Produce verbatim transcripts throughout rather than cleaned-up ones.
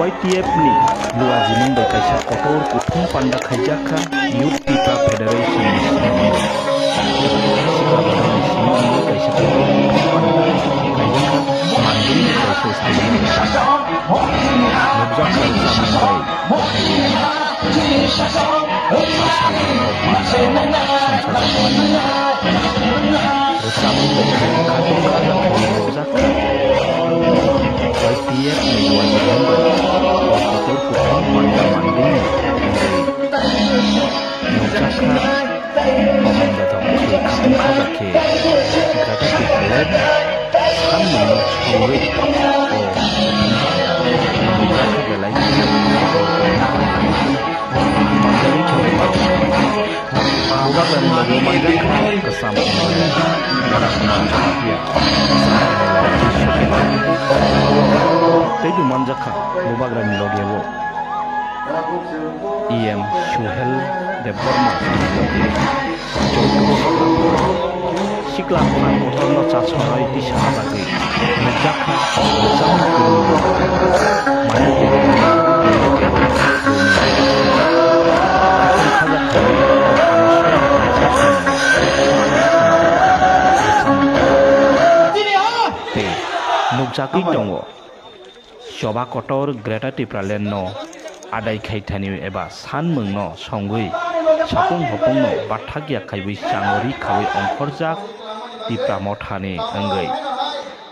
Y T F ni luajimung bai kaisa kotor kuthum panda khaijak kha Youth Tipra Federation ni simi wngwi. Sikla bathang ni simi wngwi kaisa kotor kuthum panda khaijak kha Manding ni kaisa simi wngwi. Nukjak kha rwchapmung bai. Rwchapmung bai khatung kha jak khe nukjak kha. Y T F ni luajimung bai o kotor kuthum panda Manding ni wngwi nukjak kha. Komon jatong khe khatung kha jak khe Greater Tipraland sanmungno songwi o kuthum panda nukjak kha belai kheno kotor kuthum panda. Bubagrani logo manjakha kwcham. Teibo manjakha bubagrani logeo E M Suhel Debbarma. Sikla phan kotorno chasonai tisa bagwi nukjakha, rwchapmung kwrwngni manwi tongmani tei rwchapmung tei nukjagwi tongo. Choba kotor Greater Tipraland no adai khai thani eba sanmung no songwi sapung hopung no bathak ya khaiwi changori khawi ongkhorjak Tipra Mothani wngwi.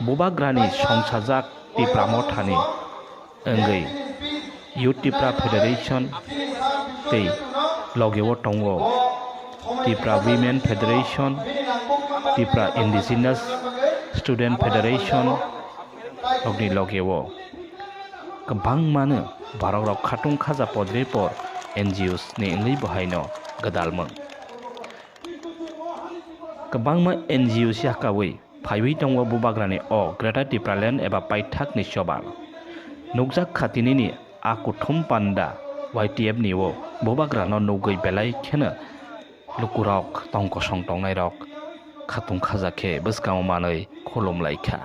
Bubagrani songsajak Tipra Mothani wngwi Youth Tipra Federation tei logeo tongo Tipra Women Federation, Tipra Indigenous Student Federation, rokni logeo kwbangmano borok rok khatung khaja podre por N G Os ni wngwi bo haino gwdalmung. Kwbangma N G Os yakawi phaiwi tongo bubagrani o Greater Tipraland eba paithakni choba. Nukjak kha tinini a kuthum panda Y T F ni o bubagrano nugwi belai kheno lukurok tong kosong tongnairok khatung khaja khe bwskango manwi khulum lai kha.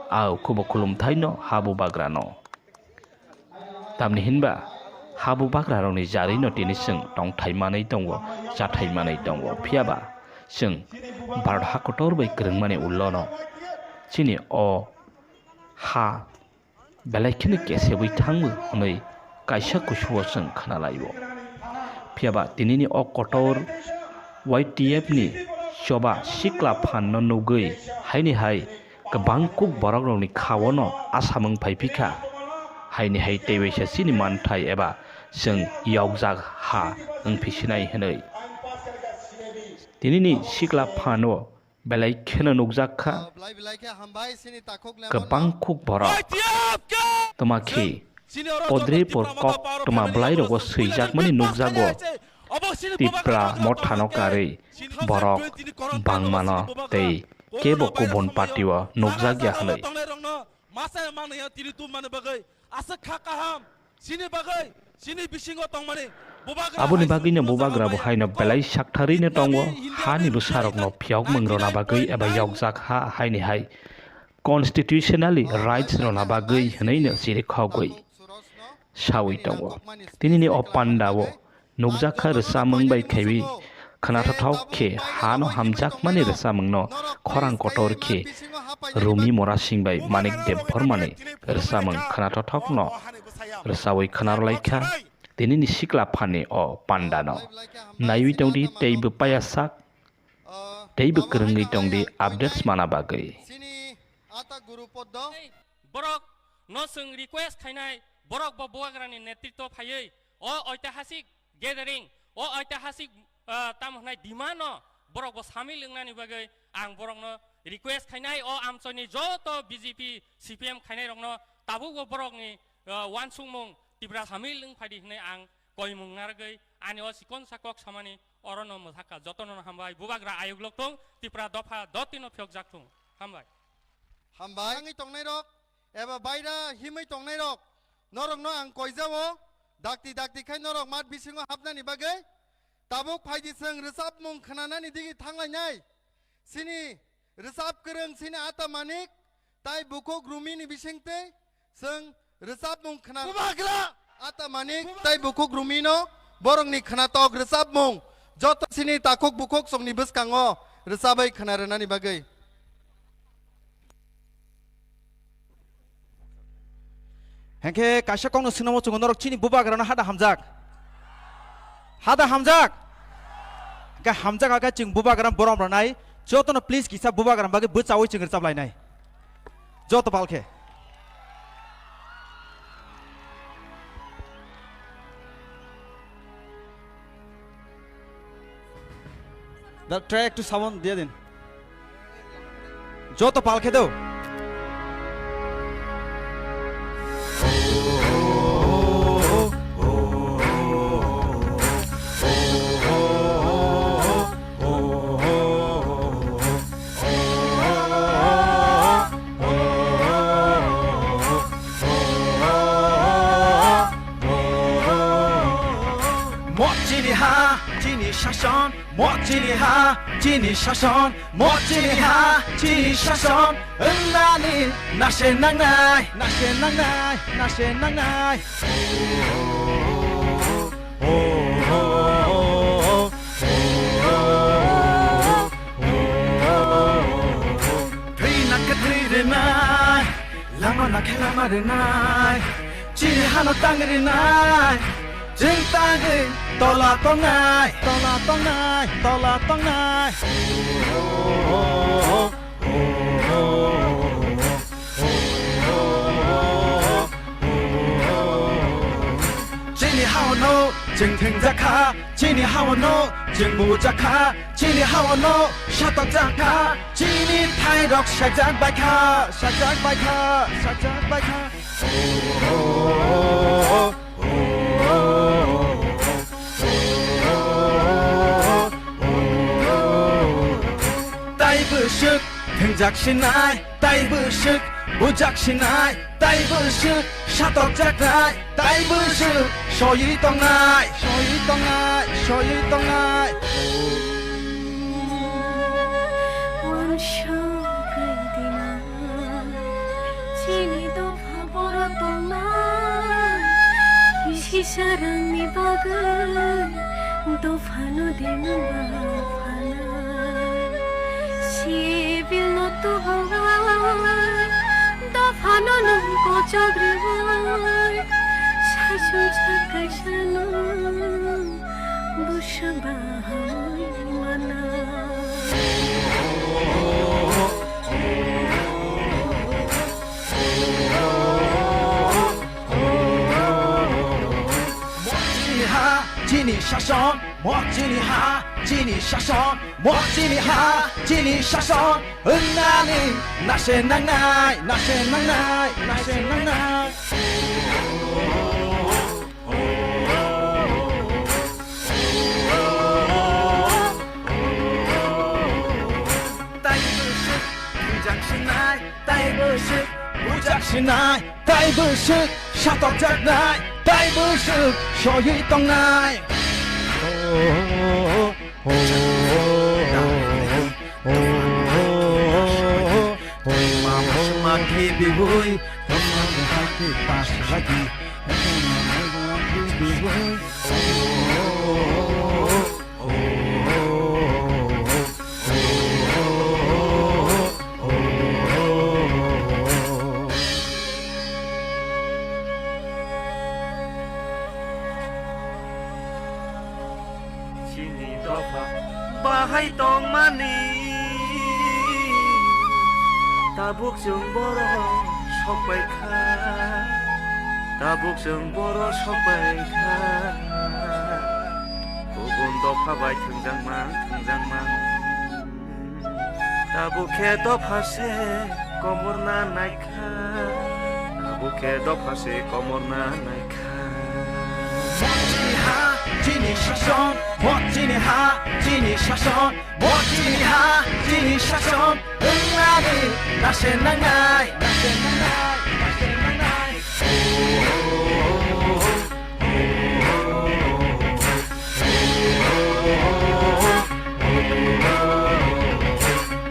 Au khubo khulumthaino ha bubagrano. Tamni hinba ha bubagrarokni jarino tini chwng tongthai manwi tongo, chathai manwi tongo. Phiyaba chwng Bharat ha kotor bai kwrwngmani ulono chini o ha belai kheno kesebwi thangbo hwnwi kaisa kusugo chwng khwnalaio. Phiyaba tinini o kotor Y T F ni choba sikla phanno nugwi haini hai kwbang kuk borokrokni khaono asamung phaiphikha. Haini hai teibaisa chini manthai eba chwng yokjak ha wngphisinai hwnwi. Tinini sikla phano belai kheno nukjak kha. Kwbang kuk borok toma khe podre por kok toma bwlai rogo swijakmani nukjago. Tipra mothano karwi borok bangmano tei kebo kubun party o nukjakya hwnwi. Chini bagwi, chini bisingo tongmani bubagra Aboni bagwino bubagra bo haino belai saktharwino tongo, hani bwsarokno phiyokmung rwna bagwi eba yokjak ha haini hai constitutionally rights rwna bagwi hwnwino chirikhogwi sawi tongo. Tinini o pandao nukjak kha rwchapmung bai khaiwi khwnathothok khe hano hamjakmani rwchapmungno khorang kotor khe Rumi Morasing bai Manik Debbarmani rwchapmung khwnathothokno rwchawi khwnarwlai kha tinini sikla phani o pandano. Naiwi tongdi teibo payasak teibo kwrwngwi tongdi updates mana bagwi. Borok no chwng request khainai, borok bo bubagrani netritwo phaiwi o oitihasik gathering, o oitihasik, ah, tamo hwnai demand no borok bo samil wngnani bagwi ang borokno request khainai, o amchoini joto B J P, C P M khainairokno tabukbo borokni, ah, uansukmung Tipra samil wng phaidi hwnwi ang koimung narwgwi ani o chikonsa kok samani orono mwthakha. Jotono hambai, bubagra ayuk lokthung, Tipra dopha dotino phiyokjak thung. Hambai. Hambai. Tangwi tongnairok eba baira himwi tongnairok, norokno ang koijao, dakti dakti khai norok mat bisingo hapnani bagwi. Tabuk phaidi chwng rwchapmung khwnanani digi thanglainai. Chini rwchap kwrwng chini ata Manik tai bukhuk Rumini bisingtwi chwng Rwchapmung khna Bubagra! Ata Manik tei Bukhuk Rumino borokni khnatok rwchapmung joto sini takhuk bukhuk songni bwskango rwchabwi khna rwnani bagwi. Hengkhe kaisa kokno swnamo chungo norok chini bubagrano hada hamjak. Hada hamjak. Hengkhe hamjak hakhe chwng bubagra borom rwnai. Jotono please kisa bubagra bagwi bwchaui chwng rwchap lainai. Joto palkhe. The track to someone দিয়ে দিন। যত পাল খেতেও। Mo chini ha, chini shason, mo chini ha, chini shason, mo chini ha, chini shason, wngnani nase nangnai, nase nangnai, nase nangnai. Thwi nang khe thwi rwnai, lama nang khe lama rwnai, chini hano tang rwnai, chwng tangwi tola tongnai, tola tongnai, tola tongnai. Chini hao no chwng thwngjak kha, chini hao no chwng bujak kha, chini hao no satok jak kha, chini thai rok sajak bai kha, sajak bai kha, sajak bai kha. Tai bwswk thwngjak sinai, tai bwswk bujak sinai, tai bwswk satok jaknai, tai bwswk soywi tongnai, soywi tongnai, soywi tongnai. Uansukgwi dina, chini dopha boro tongnai, kisi sarangni bagwi dophano dima phana. Sibilno tuhowai, dophano nwng kochok rwui, sai swngchar kaisano bwswk bahamwi mana. Mo chini ha, chini shason, mo chini ha, chini shason, mo chini ha, chini shason, wngnani nase nangnai, nase nangnai, nase nangnai. Tai bwswk thwngjak sinai, tai bwswk bujak sinai, tai bwswk satok jaknai, tai bwswk soywi tongnai. Mama sma ke bibui, mama ke pas lagi. Chini dopha bahai tongmani, tabuk chwng borok sokpai kha, tabuk chwng borok sokpai kha. Kubun dopha bai thwngjak mang, thwngjak mang. Tabuk khe dopha se komorna naikha, tabuk khe dopha se komorna naikha. Mo chini ha, chini shason, mo chini ha, chini shason, mo chini ha, chini shason, wngnani nase nangnai, nase nangnai, nase nangnai.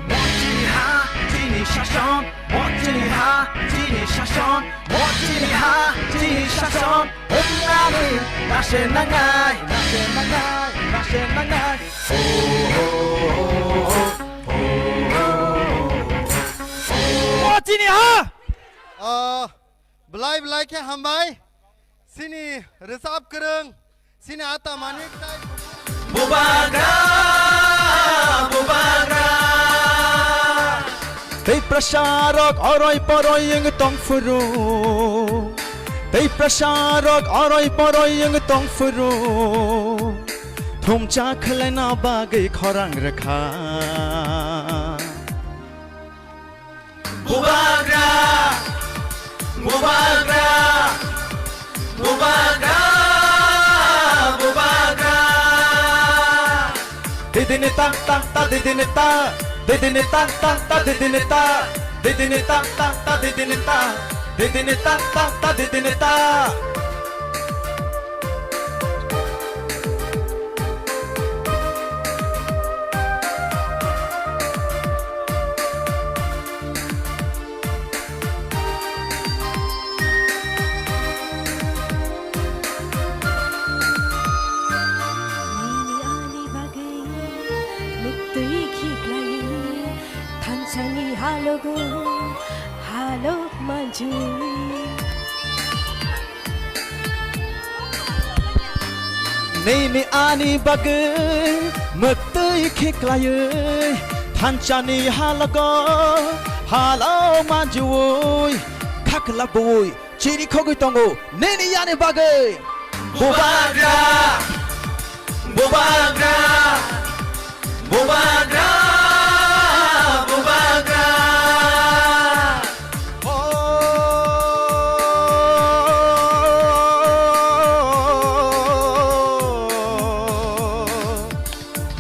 Mo chini ha, chini shason, mo chini Ha, chini shason, o chini ha, chini shason, hwnnawi nase nangnai, nase nangnai, nase nangnai. O chini ha! Ah, belai belai khe hambai. Chini rwchap kwrwng, chini ata manik tai. Bubagra, bubagra. Tei prasarok oroi poroi wng tong phuru. Tei prasarok oroi poroi wng tong phuru. Thumcha khwlaina bagwi khorang rwkha. Bubagra, bubagra, bubagra, bubagra. Didini tang tang ta, didini ta, didini tang tang ta, didini ta, didini tang tang ta, didini ta, didini tang tang ta, didini ta. Nini ani bagwi mwktwi khiklai thansani halogo halo manjui. Nini ani bagwi mwktwi khiklaiwi thansani halogo halo manjui. Khakla bui chiri khogwi tongo nini ani bagwi. Bubagra, bubagra, bubagra, bubagra. Oh,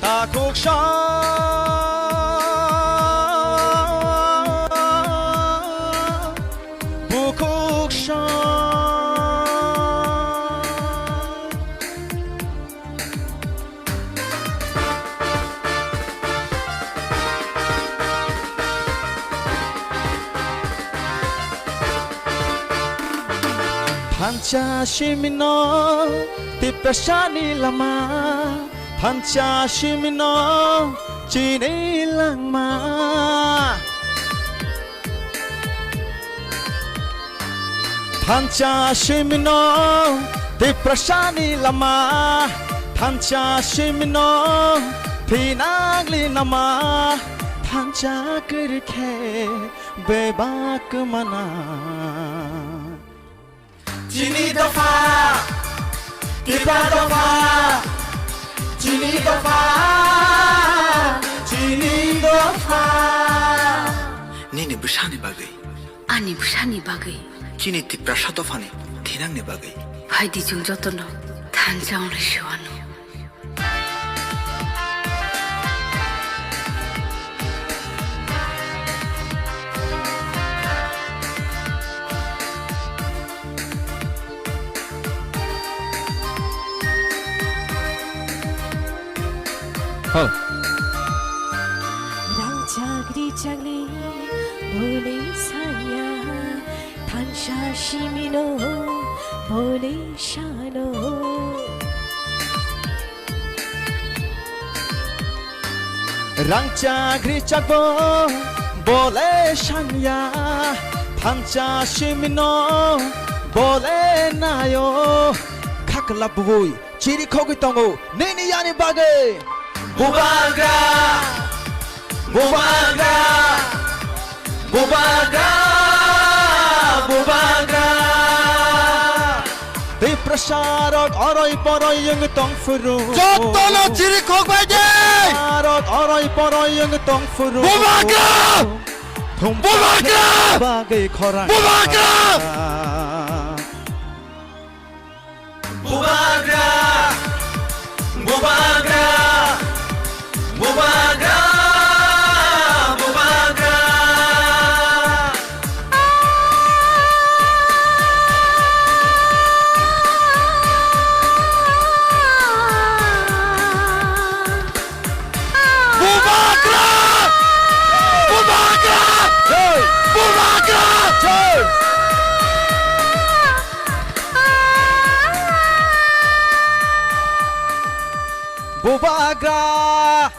takhuksa, bukhuksa. Thansa simino Tiprasani lama, thansa simino chini langma. Thansa simino Tiprasani lama, thansa simino thinangli nama, thansa kwrwi khe bebak kwmana. Chini dopha, Tipra dopha, chini dopha, chini dopha. Nini bwsani bagwi. Ani bwsani bagwi. Chini Tiprasa dophani thinangni bagwi. Phaidi chwng jotono thansa wngwi se anw. Hal. Rangchak richak le bole sanya, thansa simino bole sano. Rangchak richak bo bole sanya, thansa simino bole nayo. Khakla bui chiri khogwi tongo nini ani bagwi. Bubagra, bubagra, bubagra, bubagra. Tiprasarok oroi poroi wng tong phuru. Jotono chiri khogbai de. Tiprasarok oroi poroi wng tong phuru. Bubagra! Thum bubagra! Bagwi khorang. Bubagra! Bubagra! Bubagra! Bubagra! Bubagra! Bubagra! Bubagra! Hey! Bubagra! Bubagra!